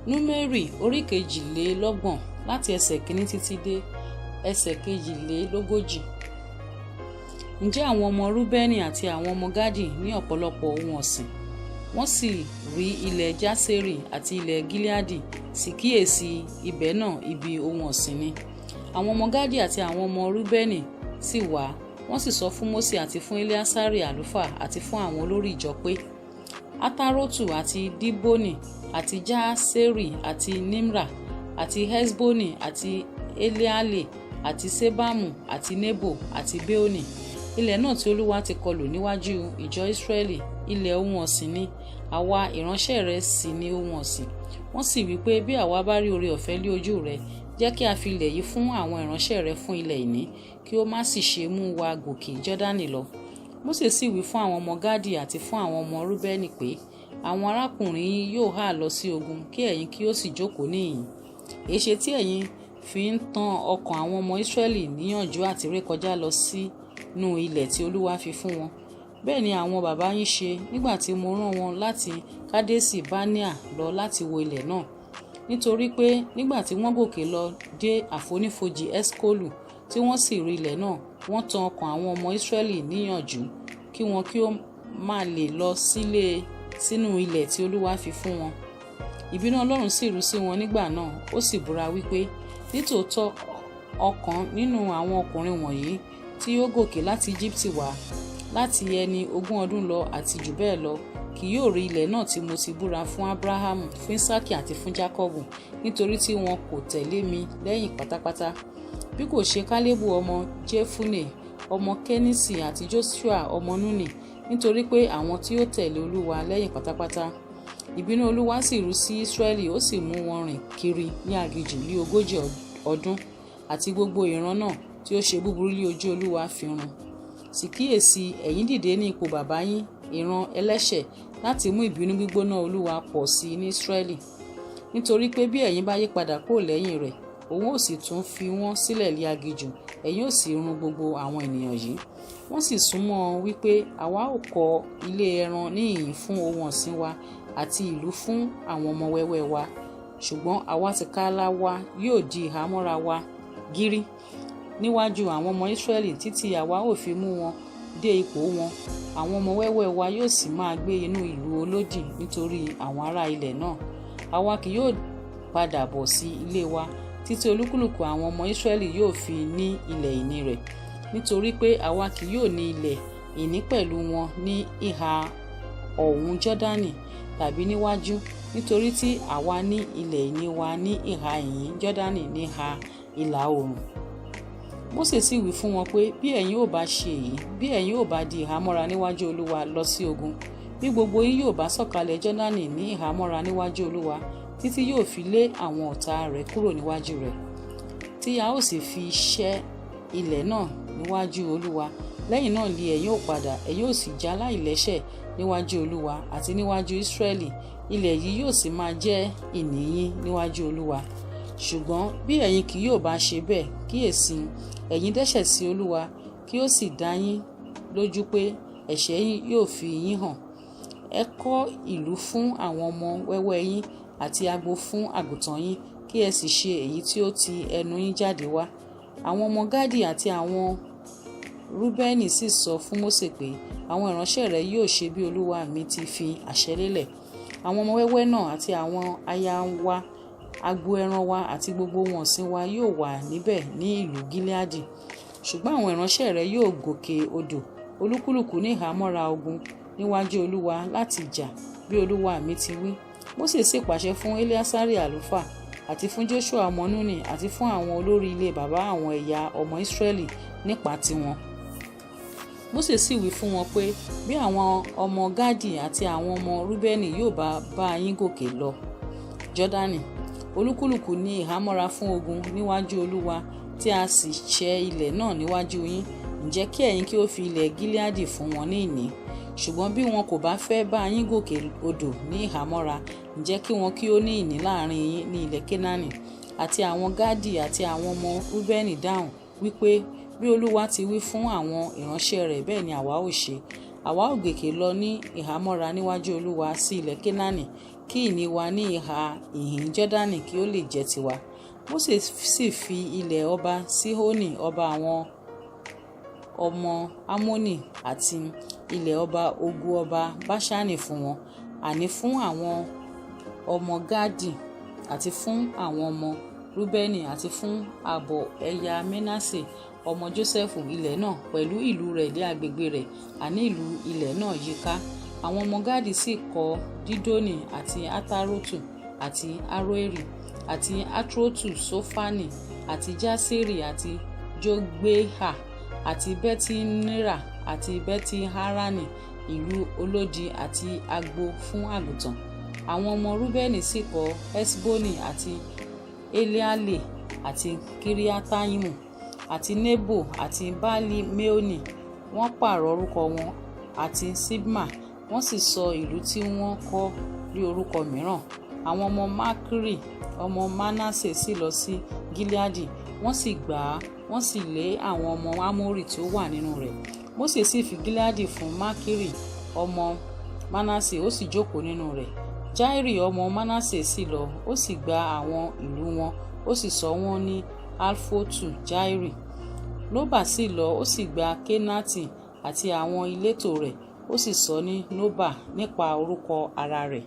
Númérì orí 32, láti ẹsẹ̀ kìíní títí dé ẹsẹ̀ 42. Ǹjẹ́ àwọn ọmọ Rúbẹ́nì àti àwọn ọmọ Gádì ní ọ̀pọ̀lọpọ̀ ohun ọ̀sìn. Wọ́n sì rí ilẹ̀ Jásérì àti ilẹ̀ Gíleádì, sì kíyèsí, ibẹ̀ náà ibi ohun ọ̀sìn ni. Àwọn ọmọ Gádì àti àwọn ọmọ Rúbẹ́nì sì wá, wọ́n sì sọ fún Mósè àti fún Eleasari àlùfáà àti fún àwọn olórí ìjọ pé, Atarotu àti Diboni àti Jaseri àti Nimra àti Heṣboni àti Eleale àti Sebamu àti Nebo àti Beoni, ilẹ̀ náà tí Olúwa ti kọlù níwájú ìjọ Israẹli, ilẹ̀ ohun ọ̀sìn ni, àwa ìránṣẹ́ rẹ̀ sì ní ohun ọ̀sìn. Wọ́n sì wí pé, bí àwa bá rí oore ọ̀fẹ́ lé ojú rẹ, jẹ́ kí a fi ilẹ̀ yìí fún àwọn ìránṣẹ́ rẹ fún ilẹ̀ ìní, kí ó má sì ṣe mú wa gòkè Jọ́dánì lọ. Mósè sì wí fún àwọn ọmọ Gádì àti fún àwọn ọmọ Rúbẹ́nì pé, àwọn arákùnrin yín yóò há lọ sí ogun, kí ẹ̀yin kí ó sì jókòó níhìn-ín. Èéṣe tí ẹ̀yin fi ń tan ọkàn àwọn ọmọ Israẹli níyànjú àti rékọjá lọ sínú ilẹ̀ tí Olúwa fi fún wọn? Bẹ́ẹ̀ ni àwọn baba yín ṣe nígbà tí mo rán wọn láti Kadeṣi Barnea lọ láti wo ilẹ̀ náà. Nítorí pé nígbà tí wọ́n gòkè lọ dé àfonífojì Eṣkolu, tí wọ́n sì rí ilẹ̀ náà, wọ́n tan ọkàn àwọn ọmọ Israẹli níyànjú kí wọn kí ó má lè lọ sínú ilẹ̀ tí Olúwa fi fún wọn. Ìbínú Ọlọ́run sì ru sí wọn nígbà náà, ó sì búra wípé, nítòótọ́ ọ̀kan nínú àwọn ọkùnrin wọ̀nyí tí ó gòkè láti Íjíbítì wá, láti ẹni 20 ọdún lọ àti jù bẹ́ẹ̀ lọ, kì yóò rí ilẹ̀ náà tí mo ti búra fún Abrahamu, fún Isaaki àti fún Jakọbu, nítorí tí wọn kò tẹ̀lé mi lẹ́yìn pátápátá. Bí kò ṣe Kálẹ́bù ọmọ Jefune, ọmọ Kenisi àti Joṣua ọmọ Nuni, nítorí pé àwọn tí ó tẹ̀lé Olúwa lẹ́yìn pátápátá. Ìbínú Olúwa sì ru sí Israẹli, ó sì mú wọn rìn kiri ní aginjù ní 40 ọdún, àti gbogbo ìran náà tí ó ṣe búburú ní ojú Olúwa fi run. Sì kíyèsi, ẹ̀yin dìde ní ipò baba yín, ìran ẹlẹ́ṣẹ̀, láti mú ìbínú gbígbóná Olúwa pọ̀ sí i ní Israẹli. Nítorí pé bí ẹ̀yin bá yípadà kúrò lẹ́yìn rẹ̀, òun ó sì tún fi wọ́n sílẹ̀ ní aginjù, ẹ̀yin ó sì run gbogbo àwọn ènìyàn yìí. Wọ́n sì súnmọ́ ọn wípé, àwa ó kọ́ ilé ẹran níhìn-ín fún ohun ọ̀sìn wa àti ìlú fún àwọn ọmọ wẹ́wẹ́ wa. Ṣùgbọ́n àwa tìkára wa yóò di ìhámọ́ra wa gírí níwájú àwọn ọmọ Israẹli títí àwa ó fi mú wọn dé ipò wọn. Àwọn ọmọ wẹ́wẹ́ wa yóò sì máa gbé inú ìlú olódì nítorí àwọn ará ilẹ̀ náà. Àwa kì yóò padà bọ̀ sí ilé wa títí olúkúlùkù àwọn ọmọ Israẹli yóò fi ní ilẹ̀ ìní rẹ̀. Nítorí pé àwa kì yóò ní ilẹ̀ ìní pẹ̀lú wọn ní ìhà ọ̀hún Jọ́dánì tàbí níwájú, nítorí tí àwa ní ilẹ̀ ìní wa ní ìhà ìhín Jọ́dánì ní ìhà ìlà oòrùn. Mósè sì wí fún wọn pé, bí ẹ̀yin ò bá ṣe èyí, bí ẹ̀yin ò bá di ìhámọ́ra níwájú Olúwa lọ sí ogun, bí gbogbo yín yóò bá sọ̀kalẹ̀ Jọ́dánì ní ìhámọ́ra níwájú Olúwa, títí yóò fi lé àwọn ọ̀tá rẹ̀ kúrò níwájú rẹ̀, tí a ó sì fi ṣẹ́ ilẹ̀ náà níwájú Olúwa, lẹ́yìn náà li ẹ̀yin ó padà, ẹ̀yin ó sì já láìlẹ́ṣẹ̀ níwájú Olúwa àti níwájú Israẹli, ilẹ̀ yìí yóò sì máa jẹ́ ìní yín níwájú Olúwa. Ṣùgbọ́n bí ẹ̀yin kì yóò bá ṣe bẹ́ẹ̀, kíyèsi, ẹ̀yin dẹ́ṣẹ̀ sí Olúwa, kí ó sì dá yín lójú pé ẹ̀ṣẹ̀ yín yóò fi yín hàn. Ẹ kọ́ ìlú fún àwọn ọmọ wẹ́wẹ́ yín àti agbo fún àgùntàn yín, kí ẹ sì ṣe èyí tí ó ti ẹnu yín jáde wá. Àwọn ọmọ Gádì àti àwọn Rúbẹ́nì sì sọ fún Mósè pé, àwọn ìránṣẹ́ rẹ yóò ṣe bí olúwa mi ti fi àṣẹ lélẹ̀. Àwọn ọmọ wẹ́wẹ́ náà àti àwọn aya wa, agbo ẹran wa àti gbogbo ohun ọ̀sìn wa yóò wà níbẹ̀ ní ìlú Gileadi. Ṣùgbọ́n àwọn ìránṣẹ́ rẹ yóò gòkè odò, olúkúlùkù ní ìhámọ́ra ogun níwájú Olúwa láti jà, bí olúwa mi ti wí. Mósè sì pàṣẹ fún Eleasari àlùfáà àti fún Joṣua ọmọ Nuni àti fún àwọn olórí ilé baba àwọn ẹ̀yà ọmọ Israẹli nípa tiwọn. Mósè sì wí fún wọn pé, bí àwọn ọmọ Gádì àti àwọn ọmọ Rúbẹ́nì yóò bá bá yín gòkè lọ Jọ́dánì, olúkúlùkù ní ìhámọ́ra fún ogun níwájú Olúwa, tí a sì ṣẹ́ ilẹ̀ náà níwájú yín, ǹjẹ́ kí ẹ̀yin kí ó fi ilẹ̀ Gileadi fún wọn ní ìní. Ṣùgbọ́n bí wọn kò bá fẹ́ bá yín gòkè odò ní ìhámọ́ra, ǹjẹ́ kí wọn kí ó ní ìní láàrin yín ní ilẹ̀ Kénáánì. Àti àwọn Gádì àti àwọn ọmọ Rúbẹ́nì dáhùn wípé, bí Olúwa ti wí fún àwọn ìránṣẹ́ rẹ̀, bẹ́ẹ̀ ni àwa ó ṣe. Àwa ó gòkè lọ ní ìhámọ́ra níwájú Olúwa sí ilẹ̀ Kénáánì. kí ìní wa ní ìhà ìhín Jọ́dánì kí ó lè jẹ́ tiwa. Mósè sì fi ilẹ̀ ọba Síhónì ọba àwọn ọmọ Ámónì àti ilẹ̀ ọba Ógù ọba Báṣánì fún wọn, àní fún àwọn ọmọ Gádì àti fún àwọn ọmọ Rúbẹ́nì àti fún ààbọ̀ ẹ̀yà Mánásè ọmọ Jósẹ́fù ilẹ̀ náà pẹ̀lú ìlú rẹ̀ lé agbègbè rẹ̀, àní ìlú ilẹ̀ náà yíká. Àwọn ọmọ Gádì sì kọ́ Dídónì àti Átárótù àti Aroeri àti Atrotu Ṣofani àti Jaseri àti Jogbeha àti Beti-Nimra àti Beti-Harani, ìlú olódi àti agbo fún àgùntàn. Àwọn ọmọ Rúbẹ́nì sì kọ́ Heṣboni àti Eleale àti Kiriataimu àti Nebo àti Baali-Meoni, wọ́n pààrọ̀ orúkọ wọn, àti Sibma, wọ́n sì sọ ìlú tí wọ́n kọ́ ní orúkọ mìíràn. Àwọn ọmọ Makiri ọmọ Manase sì lọ sí Gileadi, wọ́n sì gbà á, wọ́n sì lé àwọn ọmọ Amori tí ó wà nínú rẹ̀. Mósè sì fi Gileadi fún Makiri ọmọ Manase, ó sì jókòó nínú rẹ̀. Jairi ọmọ Manase sì lọ, ó sì gba àwọn ìlú wọn, ó sì sọ wọ́n ní Halfotu Jairi. Nóbà sì lọ, ó sì gba Kenati àti àwọn ìletò rẹ̀, ó sì sọ ní Nóbà nípa orúkọ ara rẹ̀.